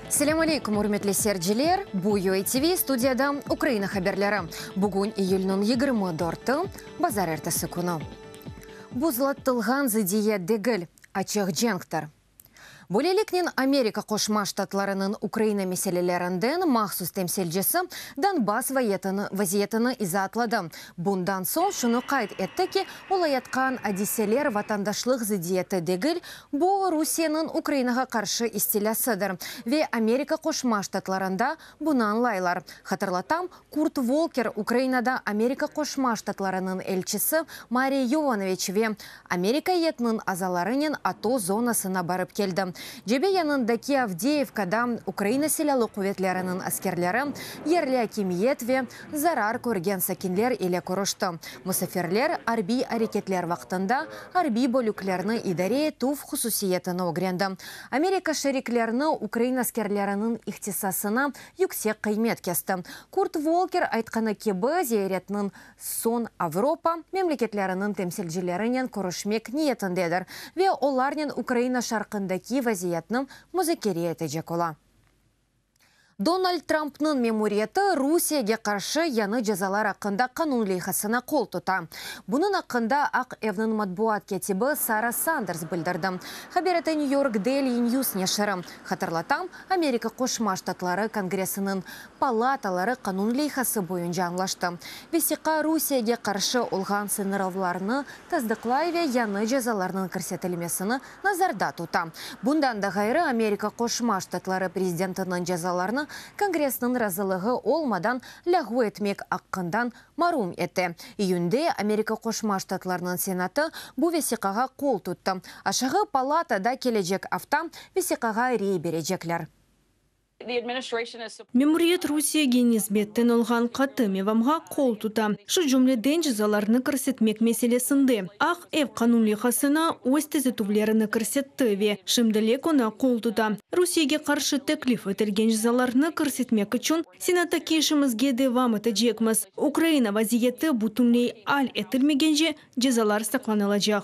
Selâm aleyküm, ürmetli seyirciler! Bu UATV, studiyada Ukraina haberleri. Bugün iyülniñ 24-i, bazarertesi künü. Buzlattılğan zıddiyet degil, açıq cenktir. Böyleliknen, Amerika Qoşma Ştatlarınıñ Ukraina meselelerinden mahsus temsilcisi Donbass vaziyetini izaatladı. Bundan soñ şunı qayd etti ki, olayatqan adiseler vatandaşlıq zıddiyeti degil, bu Rusiyeniñ Ukrainağa qarşı istilâsıdır ve Amerika Qoşma Ştatlarında bunı añlaylar. Hatırlatam, Kurt Volker Ukrainada Amerika Qoşma Ştatlarınıñ elçisi Mariya Yovanoviç ve Amerika eyyetiniñ azalarınen ATO zonasına barıp keldi. Cebe yanındaki Avdeyevkada Ukraina Silâlı quvetleriniñ askerleri, yerli akimiyet ve zarar körgen sakinler ile körüşti. Musafirler arbiy areketler vaqtında arbiy bölüklerni idare etüv hususiyetini ögrendi. Amerika şeriklerini ukrain askerleriniñ ihtisasına yüksek qıymet kesti. Kurt Volker aytqanı kibi, ziyaretniñ soñ Avropa memleketleriniñ temsilcilerinen körüşmek niyetindedir ve olarnen Ukraina şarqındaki vaziyetni muzakere etecek ola. Donald Trampnıñ memuriyeti Rusiyege qarşı yañı cezalar aqqında qanun leyhasına qol tuta. Bunıñ aqqında Aq Evniñ matbuat kâtibi Sara Sanders bildirdi, haber ete New York Daily News neşiri. Hatırlatam, Amerika Qoşma Ştatları Kongressiniñ palataları qanun leyhası boyunca añlaştı. Vesiqa Rusiyege qarşı olğan sıñırlavlarnı tasdıqlay ve yañı cezalarnıñ kirsetilmesini nazarda tuta. Bundan da ğayrı, Amerika Qoşma Ştatları prezidentiniñ cezalarnı Kongressniñ razılığı olmadan lâğu etmek aqqından marum ete. İyünde Amerika Qoşma Ştatlarınıñ Senatı bu vesiqağa qol tuttı. Aşağı palatada kelecek afta vesiqağa rey berecekler. Memuriyet Rusiyege nisbetten olğan qattı mevamğa qol tuta, şu cümleden cezalarnı kirsetmek meselesinde. Aq Ev qanun leyhasına öz tüzetüvlerini kirsetti ve şimdilik oña qol tuta. Rusiyege qarşı teklif etilgen cezalarnı kirsetmek içün Senattaki işimizge devam etecekmiz. Ukraina vaziyeti bütünley al etilmegence cezalar saqlanılacaq.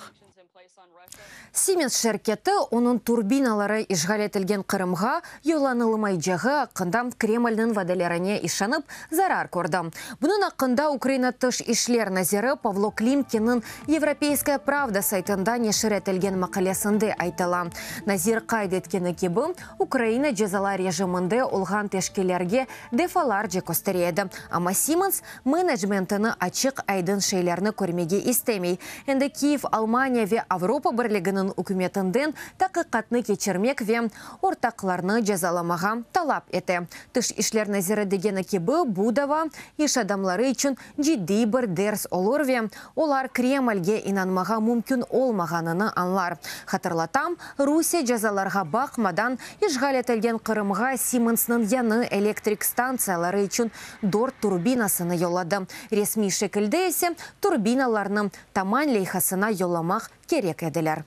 Siemens şirketi onıñ turbinaları işğal etilgen Qırımğa yollanılmaycağı aqqında Kremlniñ vadelerine işanıp, zarar kördi. Bunıñ aqqında Ukraina Tış işler naziri Pavlo Klimkinniñ Yevropeyskaya pravda saytında neşir etilgen maqalesinde aytıla. Nazir qayd etkeni kibi, Ukraina cezalar rejiminde olğan teşkillerge defalarca köstere edi, amma Siemens menecmentini açıq-aydın şeylerni körmege istemey. Endi Kiyev Almaniya ve Avropa Birliginiñ ükümetinden taqiqatnı keçirmek ve ortaqlarnı cezalamağa talap ete. Tış işler naziri degeni kibi, bu dava iş adamları içün ciddiy bir ders olur ve olar Kremlge inanmağa mümkün olmağanını añlar. Hatırlatam, Rusiye cezalarğa baqmadan, işğal etilgen Qırımğa Siemensniñ yañı elektrik stantsiyaları içün dört turbinasını yolladı, resmiy şekilde ise turbinalarnı Taman leyhasına yollamaq kerek ediler.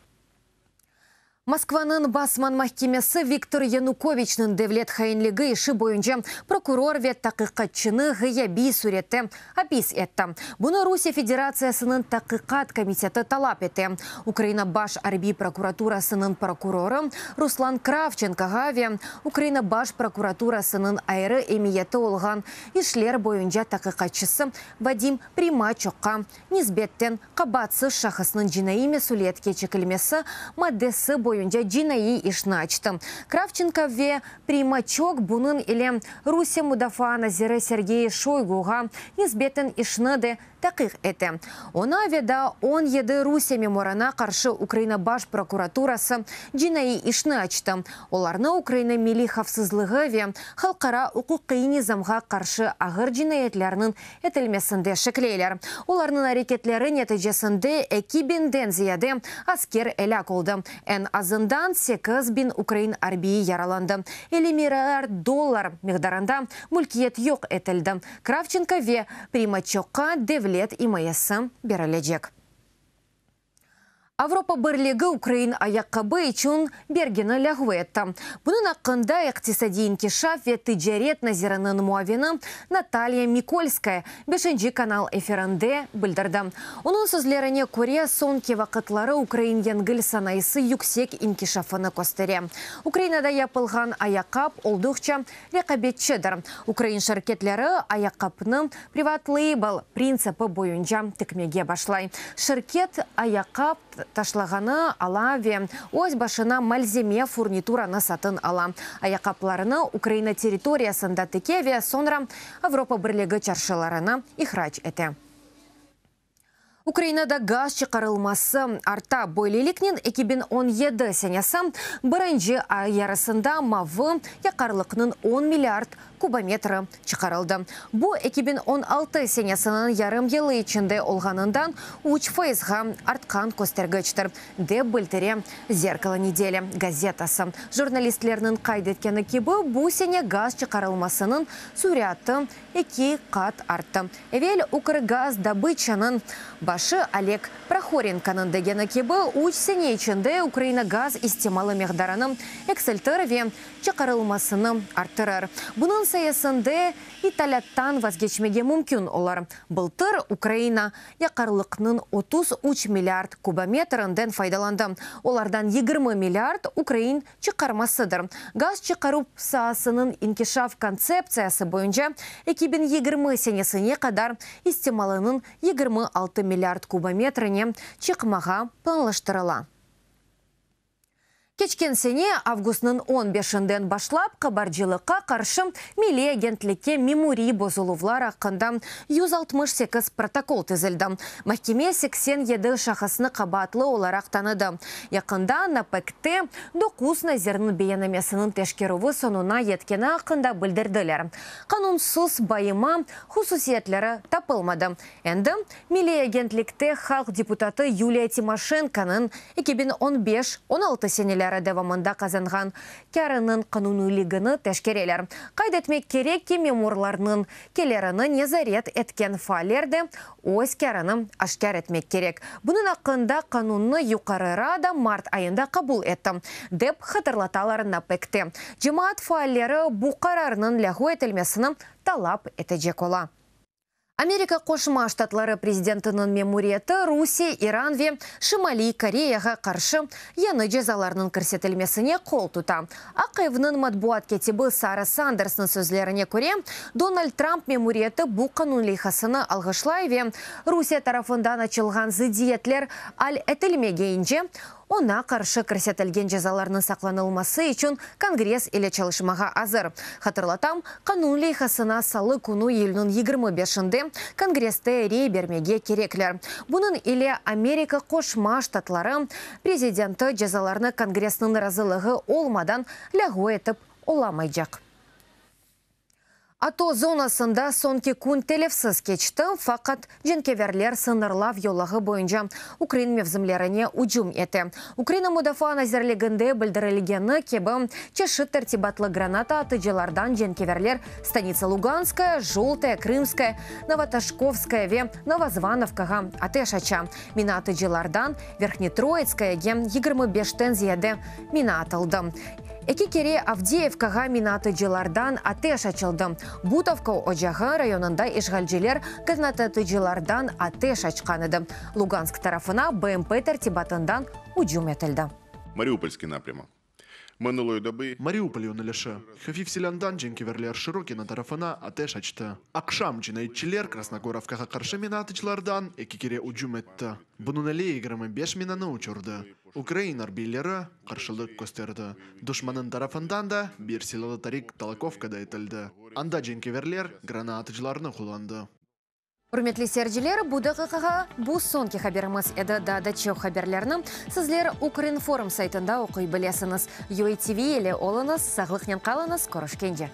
Moskvanıñ Basman mahkemesi Viktor Yanukoviçniñ devlet hainligi işi boyunca prokuror ve taqiqatçını ğıyabiy sürette apis etti. Bunı Rusiye Federatsiyasınıñ Taqiqat komiteti talap ete. Ukraina Baş arbiy prokuraturasınıñ prokurorı Ruslan Kravçenkoğa ve Ukraina Baş prokuraturasınıñ ayrı emiyeti olğan işler boyunca taqiqatçısı Vadim Primaçokqa nisbetten qabaatsız şahısnıñ cinaiy mesüliyetke çekilmesi maddesi boyunca cinaiy işni açtı. Kravçenko ve Primaçok bunıñ ile Rusiye mudafaa naziri Sergey Şoyguğa nisbeten işni de taqiq ete. Oña ve daa 17 Rusiye memurına qarşı Ukraina Baş prokuraturası cinaiy işni açtı. Olarnı Ukraina milliy havfsızlığı ve halqara uquqiy nizamğa qarşı ağır cinayetlerniñ etilmesinde şekleyler. Olarnıñ areketleri neticesinde eki biñden ziyade asker elâk oldı, eñ azından 8000 ukrain arbiyi yaralandı, 50 milliard dollar miqdarında mülkiyet yoq etildi. Kravçenko ve Primaçokqa devlet imayesi berilecek. Avropa Birligi ukrain ayaqqabı içün bergini lâğu etti. Bunıñ aqqında iqtisadiy inkişaf ve ticaret naziriniñ muavini Natalya Mikolskaya Beşinci kanal efirinde bildirdi. Onıñ sözlerine köre, soñki vaqıtları ukrain yengil sanayısı yüksek inkişafını köstere. Ukrainada yapılğan ayaqqap olduqça reqabetçidir. Ukrain şirketleri ayaqqapnı privat leybl printsipi boyunca tikmege başlay. Şirket ayaqqap taşlağanı ala ve öz başına malzeme, furnituranı satın ala. Ayaqqaplarını Ukraina territoriyasında tike ve soñra Avropa Birligi çarşılarına ihrac ete. Ukrainada gaz çıqarılması arta. Böyleliknen, 2017 senesi birinci ay yarısında mavı yaqarlıqnıñ on milliard kubometri çıqarıldı. Bu, 2016 senesiniñ yarım yılı içinde olğanından üç fayızğa artqan köstergiçtir, dep bildire Zerkalo nedeli gazetası. Jurnalistlerniñ qayd etkeni kibi, bu sene gaz çıqarılmasınıñ süratı eki qat arttı. Evel Ukrgazdobıçanıñ başı Oleg Prohorenkonıñ degeni kibi, üç sene içinde Ukraina gaz istimalı miqdarını eksiltir ve çıqarılmasını arttırır. Bunıñ sayesinde italâttan vazgeçmege mümkün olur. Bıltır Ukraina yaqarlıqnıñ 33 milliard kubometrinden faydalandı, olardan 20 milliard ukrain çıqarmasıdır. Gaz çıqaruv saasınıñ inkişaf kontseptsiyası boyunca 2020 senesine qadar istimalınıñ 26 milliard kubometrine çıqmağa planlaştırıla. Keçken sene avgustnıñ on beşinden başlap qabarcılıqqa qarşı Milliy agentlikke memuriy bozuluvlar aqqında 168 protokol tizildi. Mahkeme 87 şahısnı qabaatlı olaraq tanıdı. Yaqında NAPEKte doquz nazirniñ beyannamesiniñ teşkerüvi soñuna yetkeni aqqında bildirdiler. Qanunsız bayıma hususiyetleri tapılmadı. Endi Milliy agentlikte halq deputatı Yuliya Timoşenkonıñ 2015, 16 seneleri devamında qazanğan kârınıñ qanuniyligini teşkereler. Qayd etmek kerek ki, memurlarnıñ kelirini nezaret etken faaller de öz kârını aşkâr etmek kerek. Bunıñ aqqında qanunnı Yuqarı Rada mart ayında qabul etti, dep hatırlatalar NAPEKte. Cemaat faalleri bu qararnıñ lâğu etilmesini talap etecek ola. Amerika Qoşma Ştatları prezidentiniñ memuriyeti Rusiye, İran ve Şimaliy Koreyağa qarşı yañı cezalarnıñ kirsetilmesine qol tuta. Aq Evniñ matbuat kâtibi Sara Sandersniñ sözlerine köre, Donald Tramp memuriyeti bu qanun leyhasını alğışlay ve Rusiye tarafından açılğan zıddiyetler al etilmegence, Oña qarşı kirsetilgen cezalarnıñ saqlanılması içün Kongress ile çalışmağa azır. Hatırlatam, qanun leyhasına salı künü iyülniñ 25-inde Kongresste rey bermege kerekler. Bunıñ ile Amerika Qoşma Ştatları prezidenti cezalarnı Kongressniñ razılığı olmadan lâğu etip olamaycaq. ATO zonasında soñki kün telefsiz keçti, faqat cenkeverler sıñırlav yolağı boyunca ukrain mevzimlerine ücüm ete. Ukraina Mudafaa nazirliginde bildirilgeni kibi, çeşit tertibatlı granata atıcılardan cenkeverler Stanitsa Luganskaya, Joltaya, Krımskaya, Novotoşkovskaya ve Novozvanovkağa ateş aça. Mina atıcılardan Verhnetroitskayage 25-ten ziyade mina atıldı. Eki kere Avdeyevkağa minaatıcılardan ateş açıldı. Butovka ocağı rayonında işğalciler granatatıcılardan ateş açqan edi. Lugansk tarafına BMP tertibatından ücüm etildi. Mariupolskiy naprâmok. Mınıloy dobı. Mariupol yönelişi. Hafif silândan cenkeverler Şırokino tarafına ateş açtı. Aqşam cinayetçiler Krasnogorovkağa qarşı minaatıcılardan eki kere ücüm etti. Bunıñ ile 25 minanı uçurdı. Ukrain arbiyleri qarşılıq kösterdi. Duşmannıñ tarafından da bir silâlı tarik Tolokovkada etildi. Anda cenkeverler granaatıcılarnı qullandı. Ürmetli seyirciler, bu daqiqağa bu soñki haberimiz edi. Daa da çoq haberlerni sizler Ukrinform saytında oquy bilesiñiz. UATV ile oluñız, sağlıqnen qalıñız, körüşkence!